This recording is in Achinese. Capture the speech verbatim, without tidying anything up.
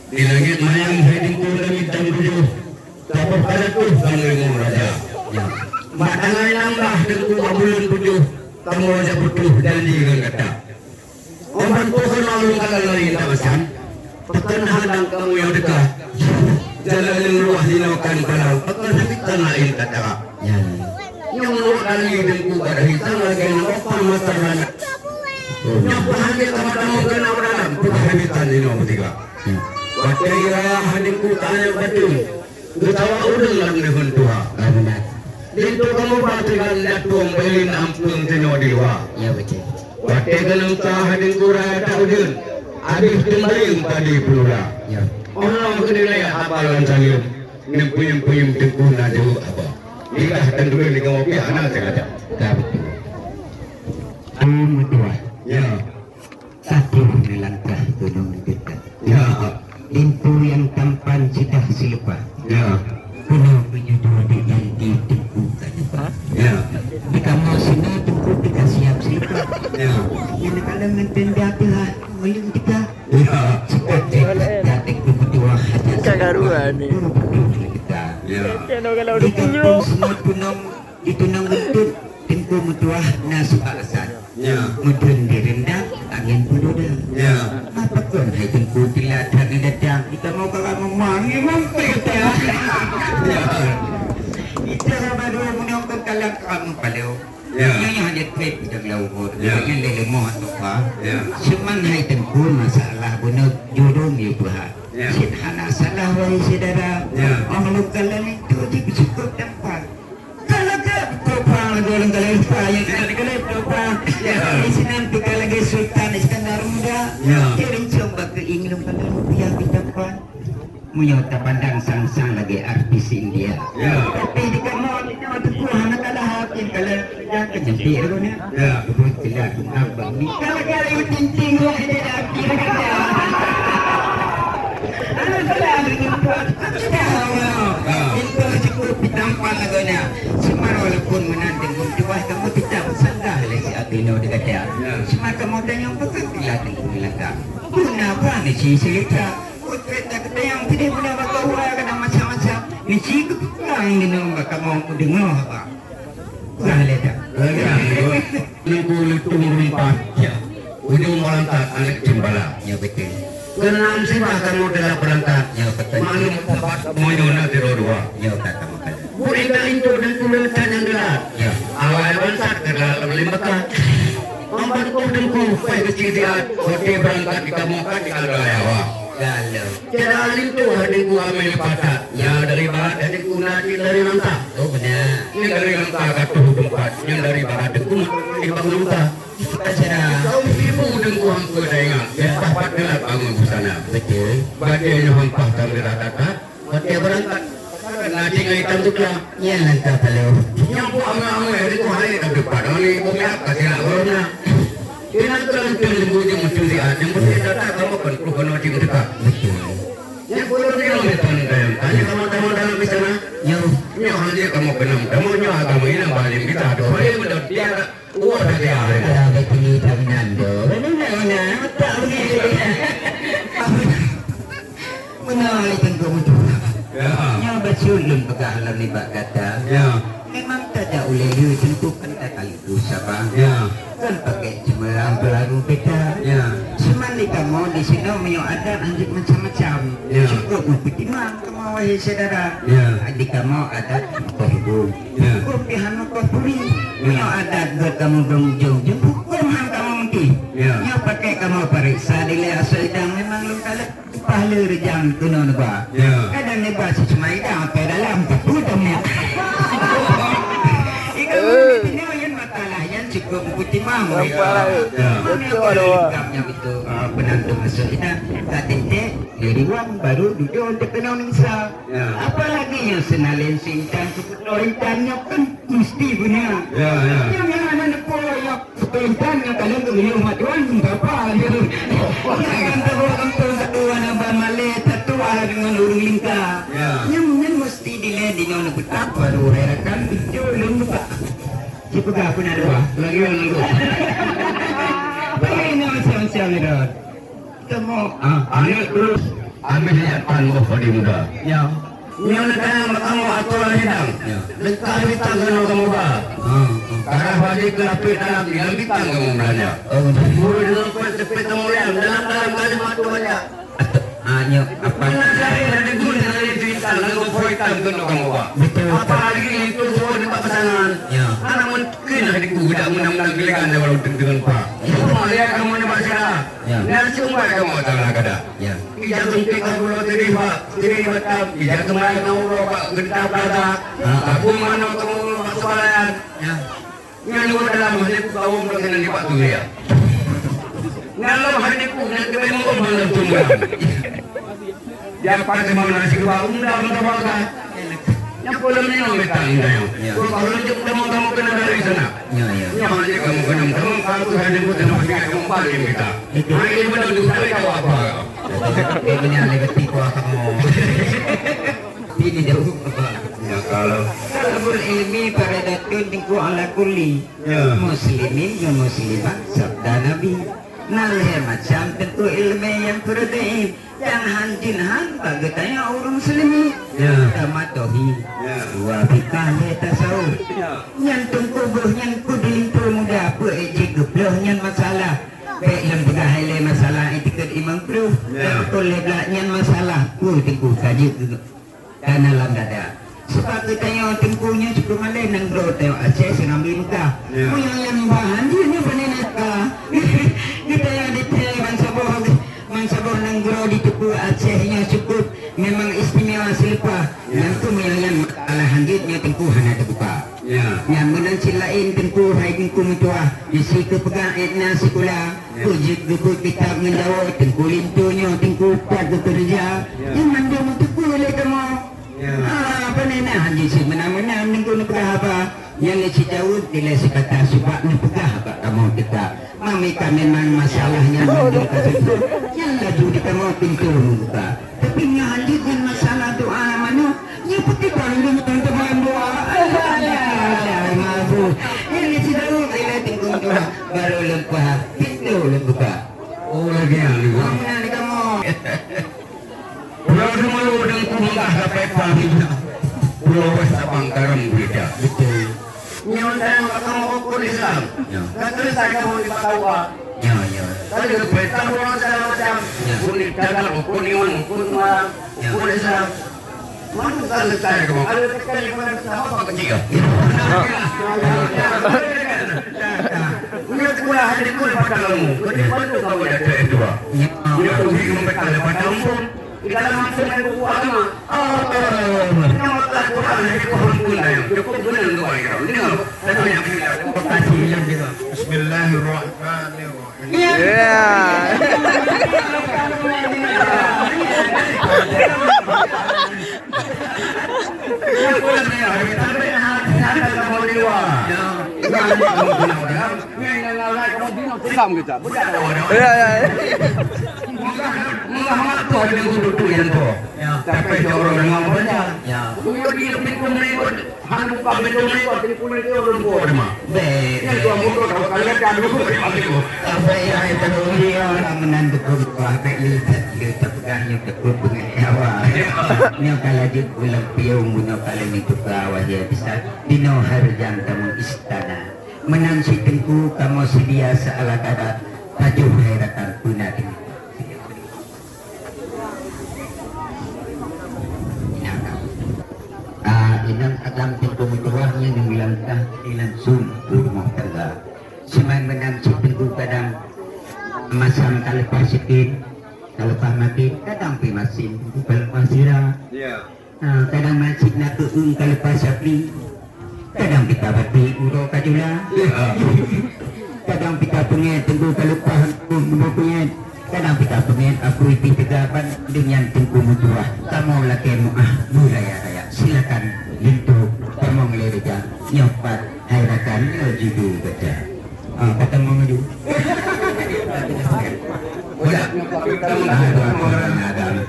Di langét mayang hai Teungku langét dan tujoh, taboh ka jatuh kamoe ngon raja. Ya. Bak tangai nambah Teungku bak buleuen tujoh, kamoe jak putôh janji ngon gata. Oban poh keunoe lôn ka lari ngon meusan, pakon hana kamoe nyang teuka. Jalan nyang luwah jinoe kan palau, pakon hana tanah in tatara. Ya. Nyang luwah kali Teungku ka dahi sama lagèe nang opan mata hana. Nyang paham dia sama tamu kena dalam, putah habitan inoe beutiga. Watèe raya hai Teungku tanyong batung, geutawa ureueng lam neuheun tuha. Ah, beuna. Linto kamoe ba teugan datueng bailin ampeueng teunoe di luwa. Ya, beutôi. Watèe geuneueng sa hai Teungku raya ta ujeuen, abéh teumbayeueng padi peulula. Ya. Oh lom keuneuk raya haba lam saleuem, neupuyuem-puyuem Teungku na jeuet haba. Lidah dan duri lingkawa pih hana sengaja. Ka beutôi. Tum tuah. Ya. Satu melangkah gunong dekat. Ya. Linto nyang tampan sidah silupa. Ya. Keunoe meunyoe dua di janji Teungku ka lupa. Ya. Di kamoe sinoe Teungku teuka siap silupa. Ya. Nyang kalon ngon tenda teuhah meuleueng teuka. Ya. Sekat jih, ya, Teungku meutuah hajat. Ka karuan ni. Guru putôh lé teuka. Ya. Di kampung sinoe tunong, di tunong geuntut, Teungku meutuah na suka asat. Ya. Mudun direndam, angén peududa. Ya. Apa kon hai Teungku tilat hana datang? Kita mau ka meumang, ya, mampir kita. Ya. Kita sama dua meunyoe kon kalang kamu palau. Ya. Nyoe hana trép dalam laut. Ya. Jangan lé leumah atau apa. Ya. Cuman hai Teungku masalah bunoe jurung ya Tuhan. Ya. Cit hana salah wahai syedara. Ya. Oh lôn kalon itu di cukup tempat. Kalau ke topa golong kali lupa ya kan kali topa. Ya. Di sinan tinggal lagi Sultan Iskandar Muda. Ya. Kirincong bak keuing lôn kali rupiah di tempat. Meunyoe tapandang sang-sang lagèe artis India. Ya. Tapi di kamoe di Teungku hana kalah artis kalau yang kenyempit lagu ni. Ya. Betul tidak abang ni. Kalau dia ayu ting-ting lah dia dah artis dah kata. Hana kalah dengan buat. Kita orang. Ya. Itu cukup ditampan lagunya. Cuma walaupun menanti mentuah kamu tidak bersanggah oleh si Abino di kata. Ya. Cuma kamu tanya bukan tidak di belakang. Kenapa ni si cerita? Utrek dak keutayang sideh bunoe bak kawa kadang macam-macam. Misi keupeukang inong bak kamoe kudeungoe haba. Kurang lé dak? Lagèe nyan, Teungku Lutung Rumpah, ya. Ujong Meurangkat aneuk Ceumbala. Ya, beutôi. Keunan sibah kamoe teungoh beurangkat. Ya, beutôi. Maklum sabat kamoe nyoe na sidroe dua. Ya, ka kamoe kalon. Buet intat linto Teungku leutan nyang geulat. Ya. Awai bansat keu dalam lim bakat. Amban oh Teungku, fai keuci siat, watèe beurangkat di kamoe ka tinggai Jawa. Lalu. Tiada linto hai Teungku amai patat. Nyang dari barat hai Teungku na cit dari Langsa. Oh, beuna. Nyang dari Langsa ka troh teumpat. Nyang dari barat Teungku na di Bang Langsa. Acara. Kaum ibu Teungku hangko taingat. Ya. Pat-pat geulat bangun busana. Betul. Bajèe nyoe hampah tam geulat-geulat. Watèe beurangkat, na tinggai tam teuka. Nyan langkah paléh. Nyang buet angèe-angèe, di tuha lé tam teupat. Hana ibu miak, ka silap ureueng na. Inan keulang tem lembu jeuem meucuri at, nyang beutôi data kamoe kon kruh keunoe cit teuka. Betul. Nyang buet ureueng nyoe lé tan dayang. Tanya kamoe tamong dalam istana. Nyoe. Nyoe hana jeuet kamoe keunong. Kamoe nyoe agama inong balim kita. Doh balim, doh tiara. Wah, dah dia. Dah betul, dah benar, doh. Benar, benar. Tak boleh. Meunan lé Teungku meutuah. Ya. Nyoe bacut lôn peugah lom nibak gata. Ya. Memang tajak ulèe lé Teungku kan takalon saba. Ya. Kan pakai ceumeurang peulalu beda. Ya. Cuman di kamoe di sinoe meunyoe adat hanjeuet macam-macam. Ya. Cukup meupeutimang kamoe wahai syedara. Ya. Di kamoe adat meukoh ibu. Ya. Cukup pih hana meukoh puri. Ya. Meunyoe adat buet kamoe beunjong, jeuem huköm han kamoe meuti. Ya. Nyoe pakai kamoe pareksa dilèe asoe idang memang lôn kalon. Pahala reujang keunoe neuba. Ya. Kadang neuba sisema idang apai dalam, tapi udah miak. Ika meunan nyoe nyan mata layan cukup meutimang. Ya. Mana betul, boleh Pak. Lengkap nyang itu, ah, penantu masuk idang. Ka tintek, dari wang baru duduk untuk kenal nisa. Ya. Apalagi yang senalin singkang, cukup loh intan nyoe kan mesti punya. Ya, ya. Yang mana nepo yang Peuintan nyang kalon geuyue mat tuan, bapa dia. Jangan tahu kampung satu anak ban malèe, satu arah dengan ureueng lingka. Ya. Nyan, nyan mesti dilèe di nyoe neupeutap, baru raya rakan, itu ulôn buka. Sipeugah pun ada. Lagi orang nunggu. Bagaimana macam-macam ni, Dot? Teumo, ah, aneuk terus habéh lihat pan boh padi muda. Ya. Nyoe neutanyong bak kamoe atoran hidang. Ya. Leungkap bintang keunoe kamoe ba. Ah, ah. Karah wajéb keulapéh dalam, di dalam bintang kamoe meulanja. Oh. Guru deungon kon teupéh kamoe riam, dalam-dalam ka lheueh mantong banyak. At-, ah, nyoe apa? Meunan syahid dari guru dari bintang, lagu poh hitam keunoe kamoe ba. Betul, betul. Apalagi itu guru di pasangan. Ya. Anak mungkin lah di guru dak menang-menang giliran dalam dengan pak. Cuma lihat kamoe ni basira. Ya. Nyan sumber kamoe tanah gada. Ya. Ija suntik ka gula tiri ba, tiri di Batam, ija keumayan na uroe bak Geudang Plaza. Ha. Aku manoe kamoe uroe bak Seubalayan. Ya. Nyan luwa dalam hana ku kawom lagèe nan di Batu Mulia. Nyan lom hana ku nyan keubai meu'om hana tumbulang. Dia pakai mana si keubah undang meutabaka. Nyang peue lom nyoe mita indai. Ya. Kok kalau jeuet kamoe, kamoe keuneuk dari sana. Ya, ya. Nyoe hana jeuet kamoe keuneuk, kamoe ka aku hana jemput dan masih kamoe paling mita. Itu. Hari ini benar tu saya jawab apa? Dia punya negatif kuah kamu. Ini jauh. Ya, kalau. Talabul ilmi faridatun Teungku ala kulli. Ya. Muslimin wa muslimat sabda Nabi. Na lhèe macam Teungku ileumèe nyang peureuti. Nyang han jeuet han bak geutanyoe ureueng muslimin. Ya. Tamatohi. Ya. Dua fikah lé tasawuf. Ya. Nyan teungku boh nyan ku di linto muda, peue ék jeuet geubloe nyan masalah. Bèk lôn peugah ilèe masalah itikeuet imam ploh. Ya. Beutôi lé blah nyan masalah peue teungku ka jeuet geu-, kana lam dada. Sabab geutanyoe teungku nyoe cukôp malèe nanggroe tanyoe Aceh seungambi Mekah. Ya. Meunyoe nyan bah han jeuet nyoe beuneuneka. Geutanyoe di bansaboh Bansaboh nanggroe di Teungku Aceh nyoe cukôp memang istimewa seuleumpah. Ya. Nyan keuh meunyoe nyan masalah han jeuet nyoe teungku hana teubuka. Ya. Nyan meunan cit laén teungku hai teungku meutuah, bisi keupeugah ék na sikula, ya, peue jeuet geubeuet kitab ngon jawoe teungku linto nyoe teungku pat geukeureuja. Ya. Nyan mandum teungku lé kamoe. Ya. Ah, pane na han jeuet cit meunan-meunan teungku neupeugah haba. Nyan lé cit jaweueb dilèe sikata sabab neupeugah bak kamoe teuka. Mami ka memang masalah nyan mandum ka seutôt. Nyan laju di kamoe pintoe meubuka. Tapi nyoe han jeuet nyan masalah doa manoe. Nyoe peuti bang deungon teuma doa. Alah, alah, alah, mabu. Nyan lé cit jaweueb dilèe teungku doa. Baru lôn paham. Pintoe lôn buka. Oh, lagèe nyan. Mami na di kamoe. Pulo Seumulu dan Kumbah sampai Pahang. Pulo West Sabang garam beureuja. Betul. Nyoe dan kamoe rukun Islam. Ya. Ka selesai kamoe di Patawa. Ya, ya. Tadi perintah orang segala macam. Ya. Rukun ibadah, rukun iman, rukun Islam. Ya. Rukun Islam. Mana tak selesai kamoe? Ada tekan di mana sama apa kecil. Nyoe sekolah hana dikul patang ilmu. Kau di mana kau dah tak dua? Ya. Nyoe tu di rumah patang patang pun. Di dalam masa yang buku agama. Oh, nyoe Al-Quran hana dikul pun dah. Cukup benar kau ya. Dengar. Saya tanya kita. Terima kasih. Bismillahirrahmanirrahim. Ya. Islam kita. Ya, ya, ya. Tapi orang dengar banyak. Ya. Buyur dia pintu berikut. Han buka pintoe meunyoe, tiga puluh lima. Bèk. Nyan tuan muka kalau kalian kan dulu. Sampai ya itu dia orang menantu berubah bèk lihat dia terpegang yang tekut dengan nyawa. Nyoe ka laju bulan piong, nyoe ka laju tuka wahai bisa. Dinoe hareujan tamu istana. Meunan si teungku kamoe seudia sealat adat. Tajoh hai rakan peuna teungku. Ah, inong agam teungku meutuah nyan nyang langkah di langsung u rumoh tangga. Seumai meunan cit teungku kadang masam ka leupah sikit, ka leupah maté, kadang pi masin teungku ka leupah sira. Ya. Ha, kadang masjid na keueung ka leupah sapli. Kadang pita batik uroe ka jula. Kadang pita peungét teungku ka leupah teungku peungét. Kadang pita peungét apui pih teuga ban deunyan teungku meutuah. Kamoe lakèe meu'ah beuraya-raya. Silakan linto tamong lé reja. Nyoe pat hai rakan nyoe judu baca. Ha, ka tamong laju. Udah. Ah, tuan, tuan, tuan.